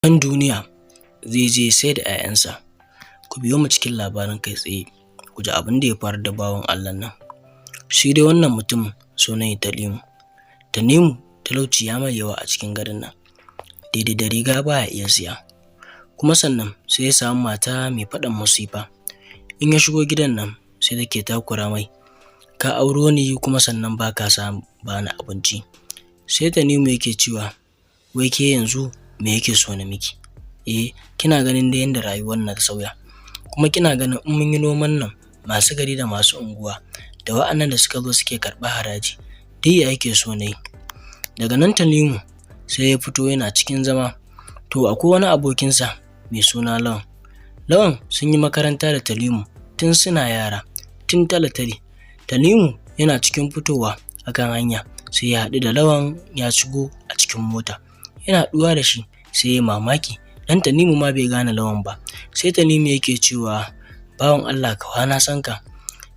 Kan duniya zai je ya sai da 'ya'yansa. Ku biyo mu cikin labarin kai tsaye ku ji abin da ya faru da bawan Allahn nan. Shi dai wannan mutumin sunan shi Tanimu. Tanimu talauci ya mai yawa a cikin garin nan, daidai da riga baya iya siya. Kuma sannan sai ya samu mata mai faɗan masifa. In ya shigo gidan nan sai take takura mai, ka auro ni kuma sannan ba ka ba ni abinci. Sai Tanimu yake cewa wai ke yanzu me kike so na miki? Eh kina ganin dai yanda rayuwar nan ta sauya, kuma kina ganin in mun yi noman nan masu gari da masu unguwa da wa'annan da suka zo suke karɓar haraji duk ya kike so na yi? Daga nan Tanimu sai ya fito yana cikin zama, to akwai wani abokinsa mai suna Lawan. Lawan sun yi makaranta da Tanimu tun suna yara, tun tale-tale. Tanimu yana cikin fitowa a kan hanya sai ya haɗu da Lawan ya shigo a cikin mota. Yana haɗuwa da shi sai ya yi mamaki don Tanimu ma bai gane Lawan ba. Sai Tanimu yake cewa bawan Allah kawa na san ka.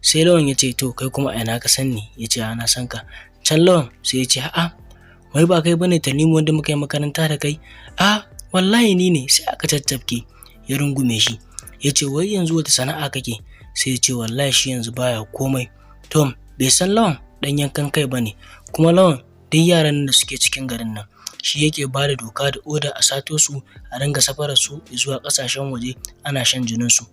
Sai Lawan ya ce to kai kuma a ina ka san ni? Ya ce na san ka. Can Lawan sai ya ce a'a wai ba kai bane Tanimu wanda muka yi makaranta da kai? A wallahi ni ne. Sai aka caccafke ya rungume shi. Ya ce wai yanzu wata sana'a kake? Sai ya ce wallahi shi yanzu baya komai. To bai san Lawan ɗan yankan kai ba ne, kuma Lawan duk yaran da suke cikin garin nan shi yake ba da doka da oda a sato su a ringa safarar su zuwa ƙasashen waje ana shan jininsu.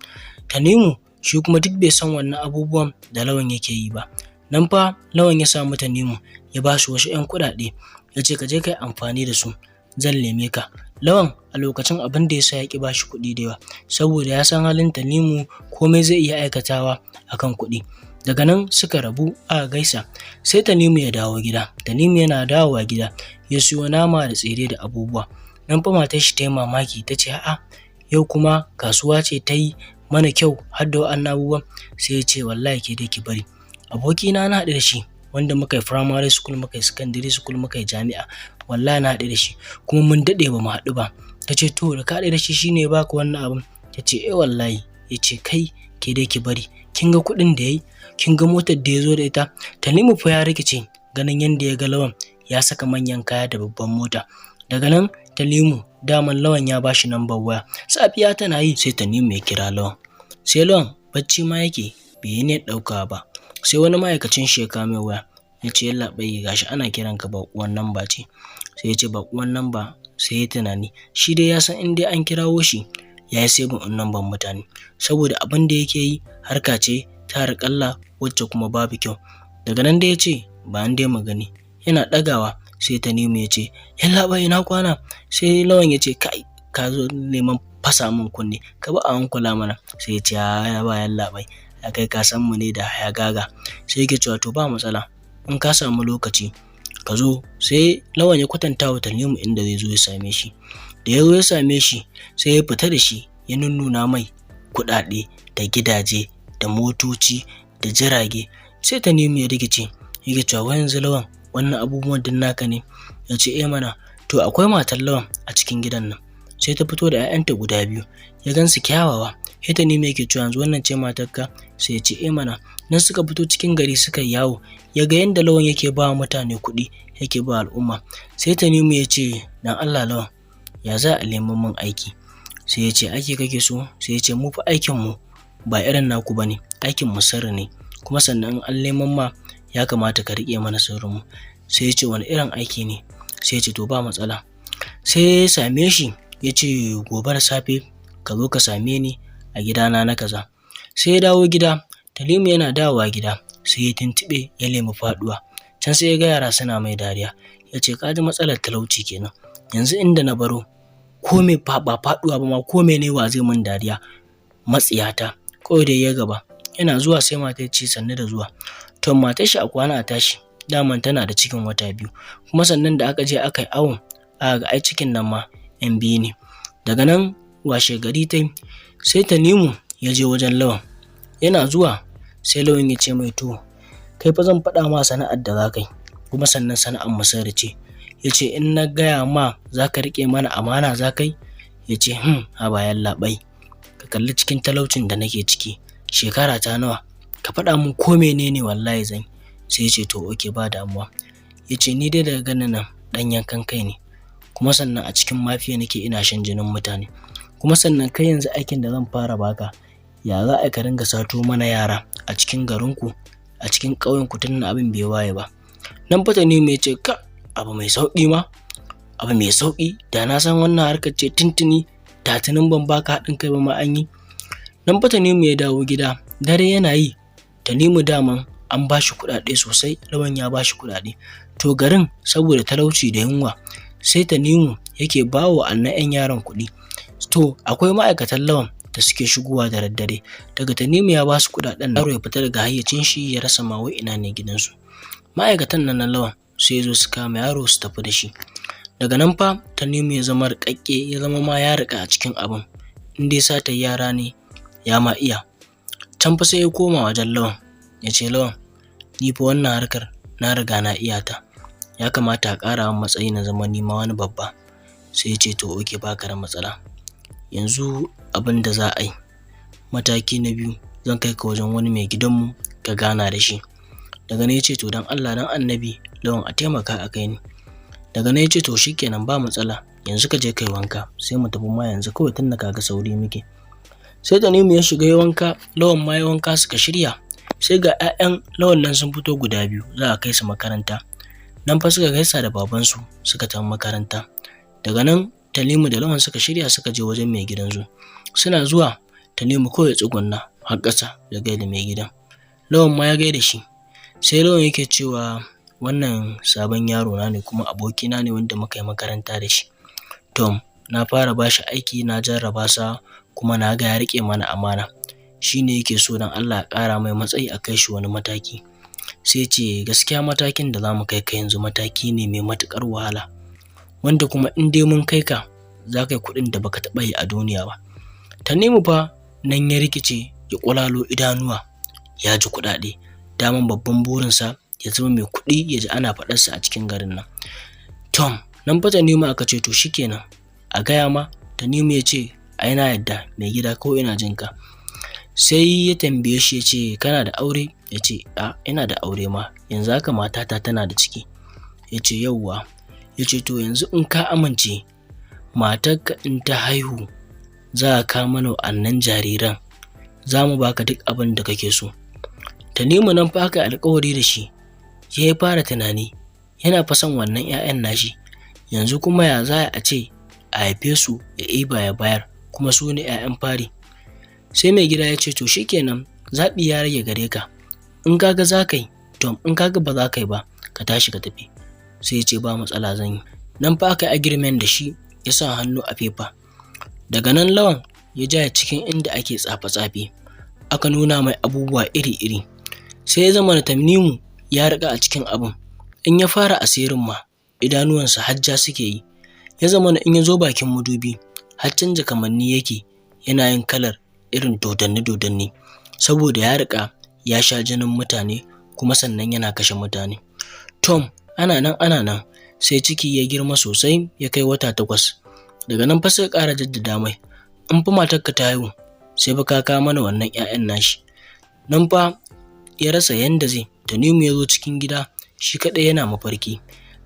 Tanimu shi kuma duk bai san wannan abubuwan da Lawan yake yi ba. Nan fa Lawan ya samu Tanimu ya ba shi wasu ‘yan kuɗaɗe ya ce ka je ka yi amfani da su zan neme ka. Lawan a lokacin abin da ya sa ya ƙi ba shi kuɗi da yawa saboda ya san halin Tanimu komai zai iya aikatawa a kan kuɗi. Daga nan suka rabu aka gaisa sai Tanimu ya dawo gida. Tanimu yana dawowa gida ya siyo nama da tsire da abubuwa. Nan fa matar shi ta yi mamaki ta ce a'a yau kuma kasuwa ce ta yi mana kyau har da wa'annan abubuwan. Sai ya ce wallahi ke dai ki bari. Abokina na haɗu da shi wanda muka yi primary school, muka yi secondary school, muka yi jami'a, wallahi na haɗu da shi kuma mun daɗe ba mu haɗu ba. Ta ce to da ka haɗu da shi shine ya baka wannan abun? Ta ce eh wallahi. Ya ce kai ke dai ki bari, kin ga kuɗin da ya yi, kin ga motar da ya zo da ita. Tanimu fa ya rikice ganin yadda ya ga Lawan ya saka manyan kaya da babban mota. Daga nan Tanimu daman Lawan ya ba shi lambar waya. Safiya tana yi sai Tanimu ya kira Lawan. Sai Lawan bacci ma yake bai yi niyyar ɗaukawa ba. Sai wani ma'aikacin shi ya kawo mai waya ya ce yallaɓai ga shi ana kiran ka baƙuwar namba ce. Sai ya ce baƙuwar namba, sai ya yi tunani shi dai ya san in dai an kirawo shi ya yi saving ɗin namban mutane saboda abin da yake yi harka ce ta harƙalla wacce kuma babu kyau. Daga nan dai ya ce ba ni dai mu gani. Yana ɗagawa sai Tanimu ya ce yallaɓai ina kwana? Sai Lawan ya ce kai ka zo neman fasa min kunne, ka bi a hankula mana. Sai ya ce a'a ba yallaɓai ai kai ka san mu ne da hayagaga. Sai yake cewa to ba matsala in ka samu lokaci ka zo. Sai Lawan ya kwatanta wa Tanimu inda zai zo ya same shi. Da ya zo ya same shi sai ya fita da shi ya nunnuna mai kuɗaɗe da gidaje da motoci da jirage. Sai Tanimu ya rikice yake cewa wai yanzu Lawan wannan abubuwan duk naka ne? Ya ce eh mana. To akwai matar Lawan a cikin gidan nan. Sai ta fito da 'ya'yanta guda biyu ya gan su kyawawa. Sai Tanimu yake cewa yanzu wannan ce matarka? Sai ya ce eh mana. Nan suka fito cikin gari suka yi yawo ya ga yanda Lawan yake ba wa mutane kuɗi yake ba al'umma. Sai Tanimu ya ce don Allah Lawan ya za a neman min aiki? Sai ya ce aiki kake so? Sai ya ce mu fa aikinmu ba irin naku ba ne, aikinmu sirri ne kuma sannan in an neman ma ya kamata ka riƙe mana sirrinmu. Sai ya ce wane irin aiki ne? Sai ya ce to ba matsala. Sai ya same shi ya ce gobe da safe ka zo ka same ni a gidana na kaza. Sai ya dawo gida, Tanimu yana dawowa gida sai ya tuntuɓe ya nemi faɗuwa. Can sai ya ga yara suna mai dariya. Ya ce ka ji matsalar talauci kenan. Yanzu inda na baro ko me ba faɗuwa ba ma ko mene wa zai min dariya matsiyata. Kawai dai ya gaba. Yana zuwa sai matar ce sannu da zuwa. To matar shi a kwana a tashi daman tana da cikin wata 2 kuma sannan da aka je aka yi awon aka ga ai cikin nan ma ‘yan biyu ne. Daga nan washe gari tai sai Tanimu ya je wajen Lawan. Yana zuwa sai Lawan ya ce mai to kai fa zan faɗa ma sana'ar da za ka yi kuma sannan sana'ar mu sirri ce. Ya ce in na gaya ma za ka riƙe mana amana za ka yi? Ya ce haba yallaɓai ka kalli cikin talaucin da nake ciki shekara ta nawa ka faɗa min ko mene ne wallahi zan yi. Sai ya ce to okay ba damuwa. Ya ce ni dai daga ganin nan ɗan yankan kai ne kuma Kuma sannan a cikin mafiya nake ina shan jinin mutane. Kuma sannan kai yanzu aikin da zan fara baka, ya za a ka ringa sato mana yara a cikin garinku, a cikin ƙauyenku tun abin bai waye ba. Nan fa Tanimu ya ce ka abu mai sauƙi ma, abu mai sauƙi, da na san wannan harkar ce tuntuni, da tunin ban baka haɗin kai ba ma an yi. Nan fa Tanimu ya dawo gida, dare yana yi, Tanimu daman an ba shi kuɗaɗe sosai, Lawan ya ba shi kuɗaɗe. To garin saboda talauci da yunwa, sai Tanimu yake ba wa wa'annan 'yan yaran kuɗi. To akwai ma'aikatan Lawan da suke shigowa da daddare, daga Tanimu ya ba su kuɗaɗen, yaro ya fita daga hayyacin shi ya rasa ma wai ina ne gidansu. Ma'aikatan nan na Lawan sai zo su kama yaro su tafi da shi. Daga nan fa Tanimu ya zama riƙaƙƙe, ya zama ma ya riƙa a cikin abin. In dai satar yara ne ya ma iya. Can fa sai ya koma wajen Lawan ya ce Lawan, ni fa wannan harkar na riga na iya ta. Ya kamata a ƙara min matsayi na zama ni ma wani babba. Sai ya ce to okay, baka da matsala. Yanzu abin da za a yi, mataki na biyu, zan kai ka wajen wani mai gidanmu ka gana da shi. Daga nan ya ce to don Allah don annabi Lawan a taimaka a kai ni. Daga nan ya ce to shikenan ba matsala, yanzu ka je kai wanka sai mu tafi ma yanzu kawai tunda kaga sauri muke. Sai Tanimu ya shiga ya wanka, Lawan ma ya wanka suka shirya. Sai ga 'ya'yan Lawan nan sun fito guda biyu za a kai su makaranta. Nan fa suka gaisa da babansu suka tafi makaranta. Daga nan Tanimu da Lawan suka shirya suka je wajen mai gidansu. Suna zuwa Tanimu kawai ya tsugunna har ƙasa ya gaida mai gidan. Lawan ma ya gaida shi. Sai Lawan yake cewa wannan sabon yaro na ne kuma abokina ne wanda muka yi makaranta da shi. Tom, na fara ba shi aiki na jarraba sa kuma na ga ya riƙe mana amana. Shi ne yake so don Allah a ƙara mai matsayi a kai shi wani mataki. Sai ce gaskiya matakin da za mu kai ka yanzu mataki ne mai matuƙar wahala. Wanda kuma in dai mun kai ka za ka yi kuɗin da baka taɓa yi a duniya ba. Tanimu fa nan ya rikice ya ƙwalalo idanuwa, ya ji kuɗaɗe. Daman babban burinsa ya zama mai kuɗi, ya ji ana faɗarsa a cikin garin nan. Tom, nan fa Tanimu aka ce to shikenan, a gaya ma. Tanimu ya ce ai na yadda mai gida, kawai ina jin ka. Sai ya tambaye shi ya ce kana da aure? Ya ce a ina da aure ma, yanzu haka matata tana da ciki. Ya ce yauwa. Ya ce to yanzu in ka amince, matarka in ta haihu za ka kawo mana wa'annan jariran, za mu baka duk abin da kake so. Tanimu nan fa aka yi alƙawari da shi, ya fara tunani, yana fa son wannan 'ya'yan nashi. Yanzu kuma ya za a ce a haife su ya ɗiba ya bayar, kuma su ne 'ya'yan fari. Sai mai gida ya ce to shikenan, zaɓi ya rage gare ka. In ka ga za ka yi, to in ka ga ba za ka yi ba, ka tashi ka tafi. Sai ya ce ba matsala zan yi. Nan fa aka yi agreement da shi, ya sa hannu a fefa. Daga nan Lawan ya ja cikin inda ake tsafe-tsafe, aka nuna mai abubuwa iri-iri. Sai ya zama Tanimu ya riƙa a cikin abin. In ya fara asirin ma, idanuwansa har ja suke yi. Ya zama in ya zo bakin madubi, har canja kamanni yake, yana yin kalar irin dodanni-dodanni. Saboda ya riƙa ya sha jinin mutane kuma sannan yana kashe mutane. Tom, ana nan ana nan sai ciki ya girma sosai ya kai wata 8. Daga nan fa suka ƙara jaddada mai, in fa matarka ta haihu sai fa ka kawo mana wannan 'ya'yan nashi. Nan fa ya rasa yanda zai. Tanimu ya zo cikin gida shi kaɗai yana mafarki.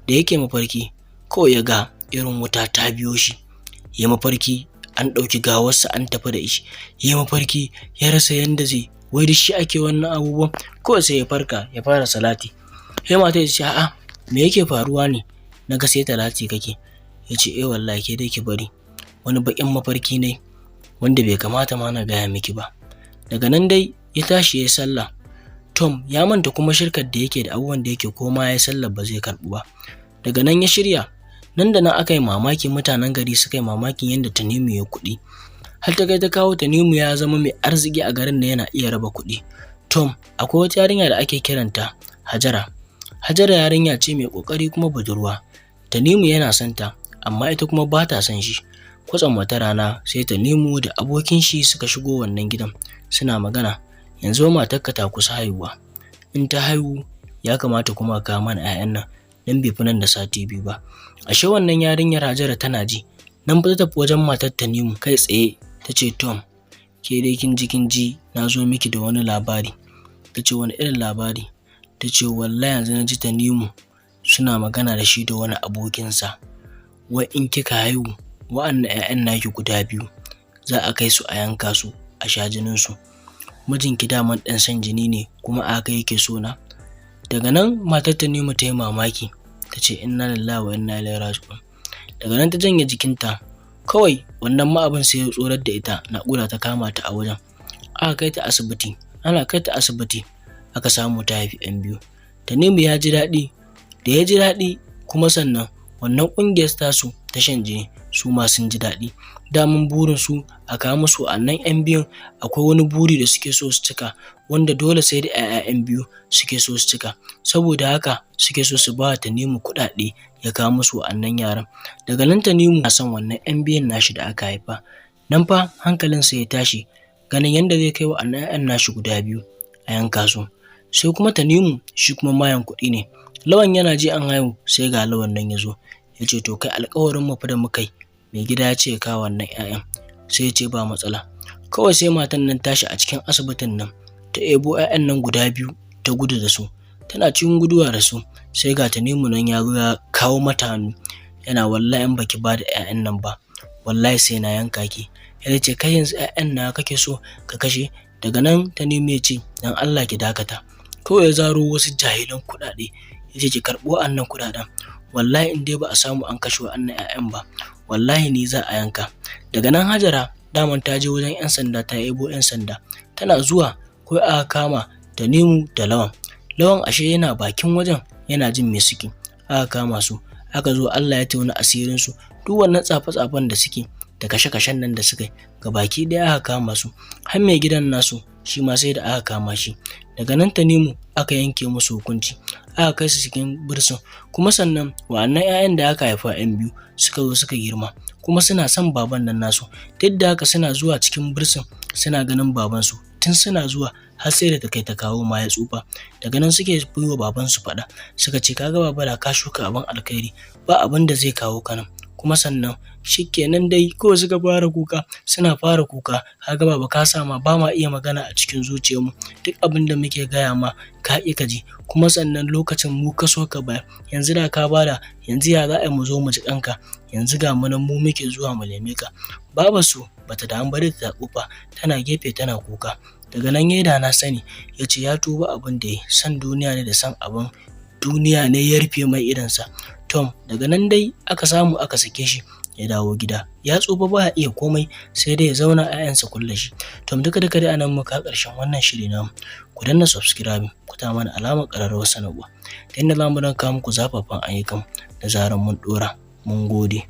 Da yake mafarki kawai ya ga irin wuta ta biyo shi. Ya mafarki an ɗauki gawarsa an tafi da shi. Ya mafarki ya rasa yanda zai, wai da shi ake wannan abubuwan. Kawai sai ya farka ya fara salati. Sai matar ta ce a'a me yake faruwa ne? Na ga sai talati kake. Ya ce eh wallahi ke dai ki bari. Wani baƙin mafarki ne wanda bai kamata ma na gaya miki ba. Daga nan dai ya tashi ya yi sallah. Tom ya manta kuma shirkar da yake da abubuwan da yake koma ya yi sallar ba zai karɓu ba. Daga nan ya shirya. Nan da nan aka yi mamaki, mutanen gari suka yi mamakin yadda Tanimu ya kuɗi. Har ta kai ta kawo Tanimu ya zama mai arziki a garin nan, yana iya raba kuɗi. Tom, akwai wata yarinya da ake kiranta Hajara. Hajara yarinya ce mai ƙoƙari kuma budurwa. Tanimu yana son ta, amma ita kuma ba ta son shi. Kwatsam wata rana sai Tanimu da abokin shi suka shigo wannan gidan suna magana. Yanzu matarka ta kusa haihuwa. In ta haihu ya kamata kuma ka kawo mana 'ya'yan nan, dan bai fi nan da sati 2 ba. Ashe wannan yarinyar Hajara tana ji. Nan fa ta tafi wajen matar Tanimu kai tsaye ta ce Tom, ke dai kin ji na zo miki da wani labari. Ta ce wani irin labari? Ta ce wallahi yanzu na ji Tanimu suna magana da shi da wani abokinsa. Wai in kika haihu wa'annan 'ya'yan naki guda biyu za a kai su a yanka su a sha jininsu. Mijinki daman ɗan shan jini ne kuma a haka yake so na. Daga nan matar Tanimu ta yi mamaki, ta ce inna lillahi wa inna ilaihi raji'un. Daga nan ta janye jikinta, kawai wannan ma abin sai ya tsorar da ita, naƙuda ta kama ta a wajen. Aka kai ta asibiti, ana kai ta asibiti aka samu ta haifi 'yan biyu. Tanimu ya ji daɗi, da ya ji daɗi kuma sannan wannan ƙungiyar tasu ta shan jini su ma sun ji daɗi. Daman burinsu a kawo musu wa'annan 'yan biyun, akwai wani buri da suke so su cika wanda dole sai da 'ya'ya 'yan biyu suke so su cika. Saboda haka suke so su ba wa Tanimu kuɗaɗe ya kawo musu wa'annan yaran. Daga nan Tanimu na son wannan 'yan biyun nashi da aka haifa. Nan fa hankalinsa ya tashi ganin yadda zai kai wa'annan 'ya'yan nashi guda biyu a yanka su. Sai kuma Tanimu shi kuma mayen kuɗi ne. Lawan yana ji an haihu sai ga Lawan nan ya zo. Ya ce to kai alƙawarin mu fa da muka yi, mai gida ya ce ya kawo wannan 'ya'yan. Sai ya ce ba matsala. Kawai sai matan nan tashi a cikin asibitin nan ta ɗebo 'ya'yan nan guda biyu ta gudu da su. Tana cikin guduwa da su sai ga Tanimu nan ya zo ya kawo mata hannu yana wallahi in baki ba da 'ya'yan nan ba wallahi sai na yanka ki. Ya ce kai yanzu 'ya'yan nawa kake so ka kashe? Daga nan Tanimu ya ce don Allah ki dakata. Kawai ya zaro wasu jahilan kuɗaɗe ya ce ki karɓi wa'annan kuɗaɗen, wallahi in dai ba a samu an kashe wa'annan 'ya'yan ba wallahi ni za a yanka. Daga nan Hajara daman ta je wajen 'yan sanda ta ebo 'yan sanda, tana zuwa kawai aka kama Tanimu da Lawan. Lawan ashe yana bakin wajen yana jin me suke, aka kama su, aka zo Allah ya tona asirinsu. Duk wannan tsafe-tsafen da suke da kashe-kashen nan da suka yi gabaki ɗaya aka kama su, har mai gidan nasu shi ma sai da aka kama shi. Daga nan Tanimu aka yanke musu hukunci, aka kai su cikin bursin. Kuma sannan wa'annan 'ya'yan da aka haifa 'yan biyu suka zo suka girma kuma suna son baban nan nasu. Duk da haka suna zuwa cikin bursin suna ganin babansu, tun suna zuwa har sai da ta kai ta kawo ma ya tsufa. Daga nan suke yi wa babansu faɗa, suka ce ka ga baba da ka shuka abin alkhairi ba abin da zai kawo ka nan. Kuma sannan shikenan dai kawai suka fara kuka, suna fara kuka, ka ga baba ka sa ma ba ma iya magana a cikin zuciyarmu, duk abin da muke gaya ma ka ƙi ka ji. Kuma sannan lokacin mu ka so ka bayar, yanzu da ka bada yanzu ya za a yi mu zo mu ji ƙanka, yanzu ga mu nan mu muke zuwa mu neme ka. Babarsu bata damu ba duk da ta tsufa, tana gefe tana kuka. Daga nan ya yi da na sani, ya ce ya tuba abin da ya yi, son duniya ne da son abin duniya ne ya rufe mai idonsa. Tom daga nan dai aka samu aka sake shi ya dawo gida. Ya tsufa baya iya komai sai dai ya zauna 'ya'yansa kula shi. Tom duka duka dai anan muka ƙarshen wannan shiri namu. Ku danna subscribe, ku ta mana alamar ƙararrawar sanarwa. Ta yadda za mu dinga kawo muku zafafan ayyukan da zarar mun ɗora. Mun gode.